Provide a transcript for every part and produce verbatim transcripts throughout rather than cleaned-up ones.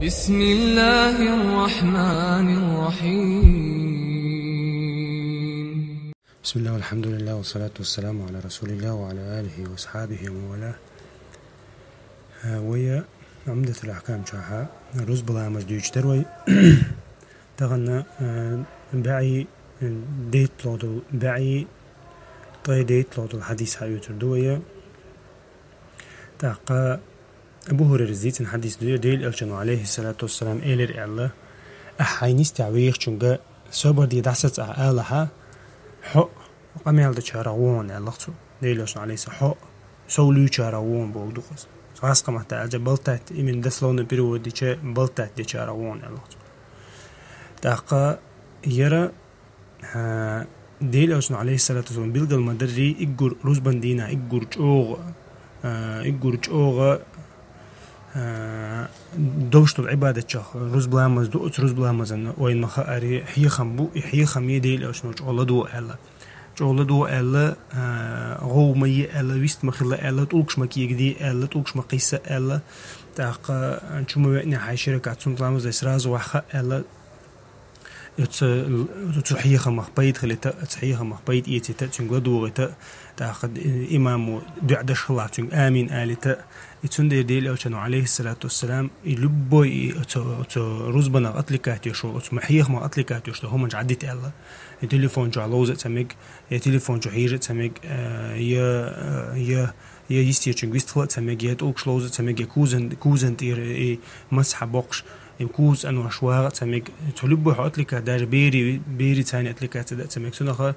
بسم الله الرحمن الرحيم. بسم الله والحمد لله والصلاة والسلام على رسول الله وعلى آله وأصحابه ومن والاه. Э, вай Умдатул Ахкам чу рузба ламаз дуьйцуш дар вай. Тахан, э, бӀаьи, э, дейтталгӀа дола, бӀаьи ткъаьи дейтталгӀа дола хьадис хьаоьцур ду вай. ТӀаккха Абу Хурайрас дийцина хьадис ду, Делан Элчано, алейхиссалату вассалам, элира аьлла: «Ахь хьайна йистехь вехачуьнга собар де дӀасаца ахь алахьа, хьо къамел дечарех ву хьуна», аьлла цо. Делан Элчано, алейхиссалам, хьо сов луьйчарех ву хьуна бохург ду-кх из. ГӀазкхийн маттахь аьлча болтать, именно дословно перевод дича болтать дечарех ву хьуна аьлла цо. ТӀаккха яра Хьа, Делан Элчано, алейхиссалату вассалам, билгал ма даррий, уггар рузбан дийнахь, уггар чӀогӀа, а, уггар чӀогӀа, а, долуш долу Ӏибадатчех рузба ламаз ду, оцу рузба ламазан вайна ма хаарий, хьехам бу, и хьехам е Делан Элчано чӀогӀа ладогӀа аьлла. ЧӀогӀа ладогӀа аьлла, а, гӀов ма е аьлла, вист ма хила аьлла, тӀулгаш ма кегадий аьлла, тӀулгаш ма кхийса аьлла, тӀаккха чу ма веъний хьайн ши ракаӀат суннат ламаз дай сразу ваха аьлла, Оцу, оцу хьехамах пайда хилийта, оцу хьехамах пайда эцийта, цуьнга ладогӀийта, тӀаккха имамо дуӀа деш хилахь, цуьнга амин алийта. И цундела Делан Элчано, алейхиссалату вассалам, и любой и оцу, оцу рузбанах отвлекать йеш волу, оцу ма хьехамах отвлекать йеш долу хӀуманаш Ӏаддита аьлла. И телефон чохь ловза а ца мега, я телефон чу хьежа а ца мега, э, я, э, я, я йистехьчуьнга вистхила а ца мега, я тӀулгаш ловза а ца мега, я кузан, кузан тӀера и масхьа боккхуш, и куза цӀанош вагӀа а ца мега. Цу любой хьо отвлекать, даже бери, бери царна отвлекать ца да а ца мега. Цунах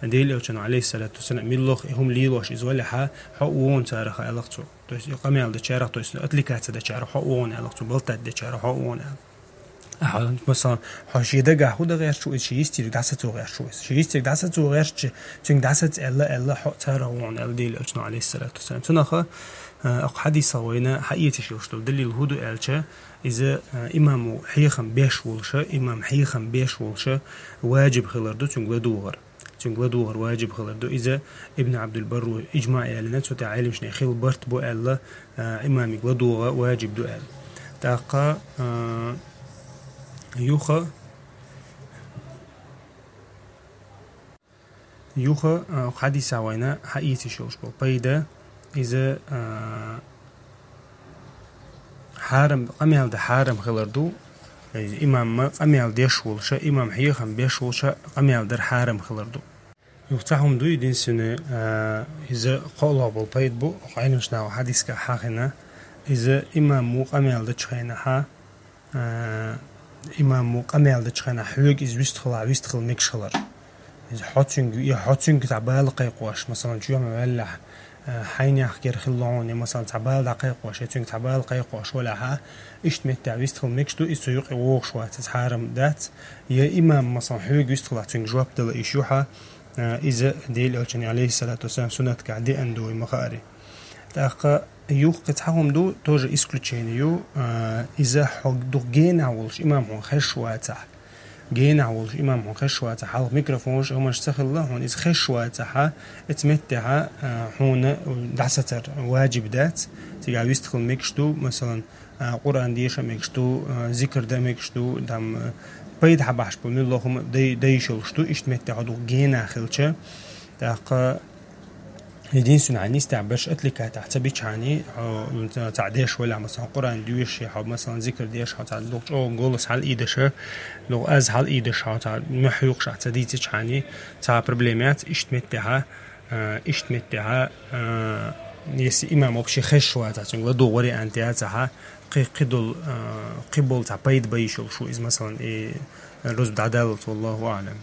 Делан Элчано, алейхиссалату вассалам, миллох и хӀума лелош иза валахьа, хьо а ву хьуна царах аьлла цо. То есть и къамел дечарех, то есть отвлекать дечарех хьо а ву хьуна аьлла цо, болтать дечарех хьо а ву хьуна аьлла. Ахьа, масалан, хьо шен дагахь хӀун дан гӀерташ ву иза, шен йистерг дӀасацо гӀерташ ву иза. Шен йистерг дӀасацо гӀерташ, цуьнга дӀасаца аьлла, аьлла, хьо а царах ву хьуна аьлла Делан Элчано, алейхиссалату вассалам. Цунах, а, окху хьадисах вайна хьаэцаш йолуш долу далил хӀун ду аьлча, иза, а, имамо хьехам беш волуша, имам хьехам беш волуша ваджиб хилар ду цуьнга ладогӀар. Цуьнга ладогӀар ваджиб хилар ду. Иза Ибн Абдул-Барро иджмаъ ялийна, цу тӀехь Ӏеламнаша хила барт бу аьлла, а, имамиг ладогӀа ваджиб ду аьлла. ТӀаккха, а, юха, юха, а, хьадисах вайна хьаэцаш йолуш болу пайда, иза, а, Хьарам, къамел дан хьарам хилар ду, иза имамма къамел деш волуша, имам хьехам беш волуша къамел дар хьарам хилар ду. Юха цхьа хӀума ду, единственное, а, иза кхоалгӀа болу пайда бу, Ӏеламнаха хьадисехь хьахийна, иза имам ву къамел дечу хенахьа, а, имам ву къамел дечу хенахь хьоьга иза вистхилахь, вистхила мегаш хилар. Иза хьо цуьнга, я хьо цуьнга цхьа бала кхайкхош, масалан, чоьхьа ма ваьллехь, а, хьайнех кхера хилла хьуна, я, масалан, цхьа бала дӀакхайкхош, я цуьнга цхьа бала кхайкхош валахьа, иштта меттехь вистхила мегаш ду, иза цу юкъе вогӀуш вац, иза хьарам дац, я имам, масалан, хьоьга вистхилахь, цуьнга жоп дала йиш ю хьан, а, иза Делан Элчанан, алейхиссалату вассалам, суннатгахь деана ду вай ма хаарий. ТӀаккха юха кхин цхьа хӀума ду, тоже исключение ю, а, иза хьо дукха генахь волуш имам хьуна хезаш вацахь. Генахь волуш имам хьуна хезаш вацахь, хьалха микрофонаш а хӀуманаш ца хилла, хьуна иза хезаш вацахьа, оцу меттехьа, а, хьуна дӀасацар ваджиб дац, цигахь вистхила мегаш ду, масалан, а, Къуръан деша мегаш ду, а, зикр дан мегаш ду, там, а, пайда хьан бахьаш бу, муьлха хӀума дай-, дайша йолуш ду, иштта меттехь хьо дукха генахь хилча. ТӀаккха единственное, хьайн йистехь берш отвлекать ахь ца бичхьаний, хьо цхьаъ деш валахь, масалан, Къуръан доьший хьо, масалан, зикр деш хьо, цхьа дукха чӀогӀа голос хьалаийдеша, дукха аз хьалаийдеш хьо, цхьа мохь юкъуш ахь ца дийцичхьаний, цхьа проблема яц, иштта меттехьа, а, иштта меттехьа, а, если имам вообще хезаш вацахь, цуьнга ладогӀа вариант яцахьа, кхи-, кхидолу, а, кхиболу цхьа пайда бан йиш йолуш ву иза, масалан, и рузба дӀадаллалц, валлаху аӀлам.